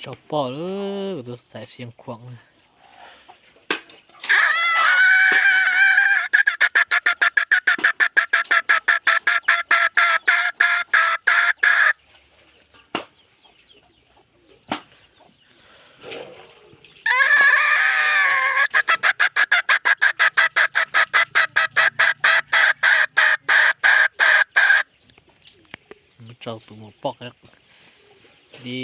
Tso pom lawm, kuv tus xaiv siab khuam. Tso tus mus poj li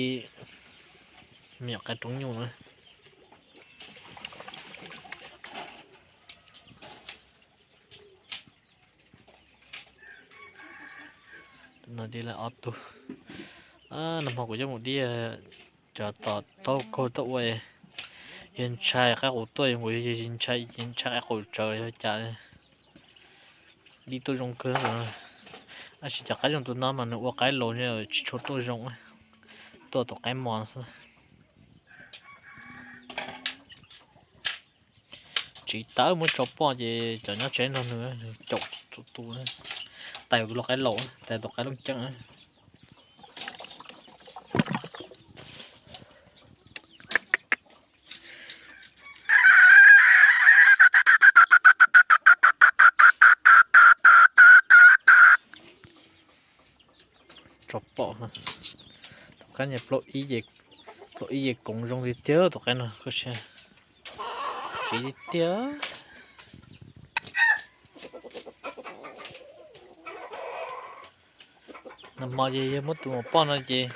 me nyuam qaib roob nyuj na. No dib lawm ob tug. Nag hmo kuv coj mus dib, cov tom taub kaug tuaj ua, yog ntshai qaib qus tuaj, yog kuv yog ntshai ces ntshai qaib qus tsawv yog cas. Dib tuaj zoo kawg. Tab sis cov qaib zoo tus no mas nws ua qaib laus tsis tshua tuaj zoo, tuaj tus qaib mos xwb. Tsis tawm muab tso poj ces cov nyob tsev nrog nws, nws caum tus tus, tais tus lau qaib laus, tais tus qaib looj ceeb. Tso pom, tus qaib niag plaub ib, plaub ib ces koom zoo tiag tiag tus qaib no, koj saib, siv tiag tiag. Nag hmo ces yog muab tus mus poj no ces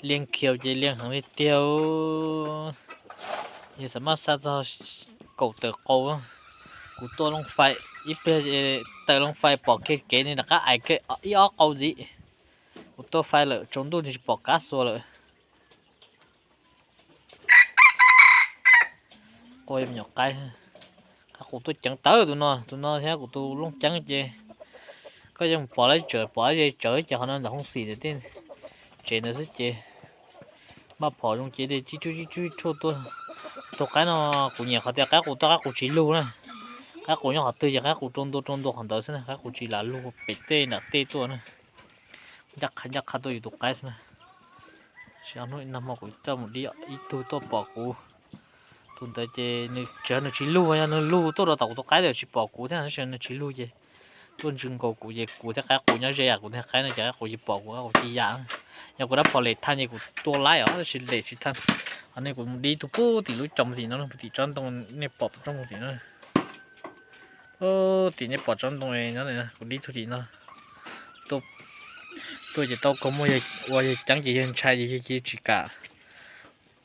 liaj khiaus ces liaj heev li tiag. Yog xam maj xa txog kaum tawm qau. Kuv tuaj looj fais ib pliag, tawm looj fais pom kiag kev nws rov qab ais kiag ib ob qau ntxiv. Kuv tuaj fais lawm tsaus ntuj tsis pom kab xua lawm. Qua me nyuam qaib, qaib qus tuaj ceev tawv tus no, tus no thiab kuv tus looj ceeb ces koj yeej pom lawv tsawv, pom ze tsawv ces qhov no ntawm hoob xim ntawm tej tsev ntawd xwb ces maj phom zoo ces tib tsuj tib tsuj tuaj. Tus qaib no kuv nyiam qhov tias qaib qus tuaj qaib qus tsis lug na. Qaib qus nyob qhov twg ces qaib qus rau ntua rau ntua qhov ntawd xwb na, qaib qus tsis lam lug pem tej nram tej tuaj na. Ncaj qha ncaj qha tuaj yus tus qaib xwb na. Tab sis ob hnub nag hmo kuv coj mus dib ib tug tuaj pom kuv. Tus ntawd ces nws tsis, nws tsis lug, yog nws lug tuaj rau tom kuv tus qaib ntawd tsis pom kuv thiab, tab sis nws tsis lug ces tuaj ntsws nkaus kuv ces kuv thiab qaib qus nyob ze, kuv thiab qaib no ces qaib qus ces pom kuv, qaib qus cia yam. Yog kuv dab phom lem thaj ces kuv tua laib os, tab sis lem tsis thaj. Ho nej kuv mus dib tug pub tim lub coom tim no, tim tsob ntoo, nej pom tsob ntoo tim no. Tim nej pom tsob ntoo no, kuv dib tug tim no. Tuaj ces tau kog muaj ua yawg ceeb ces yawg ntshai ces yawg cia tsis kam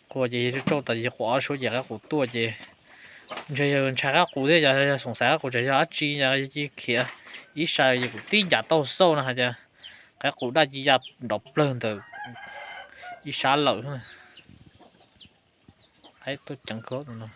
qua ces yawg tsauj tas yawg quas ob suab ces qaib qus tuaj ces ntshe yawg ntshai qaib qus thiab, yog xoom xaiv qaib qus tsam yog dab tsi yawg cia khiav ib sab, yawg kuv tib ncav tauj xauj no hais tias qaib qus daj ci ya nrov plawg ntawm ib sab lawm. Qaib tuaj ceev kawg no.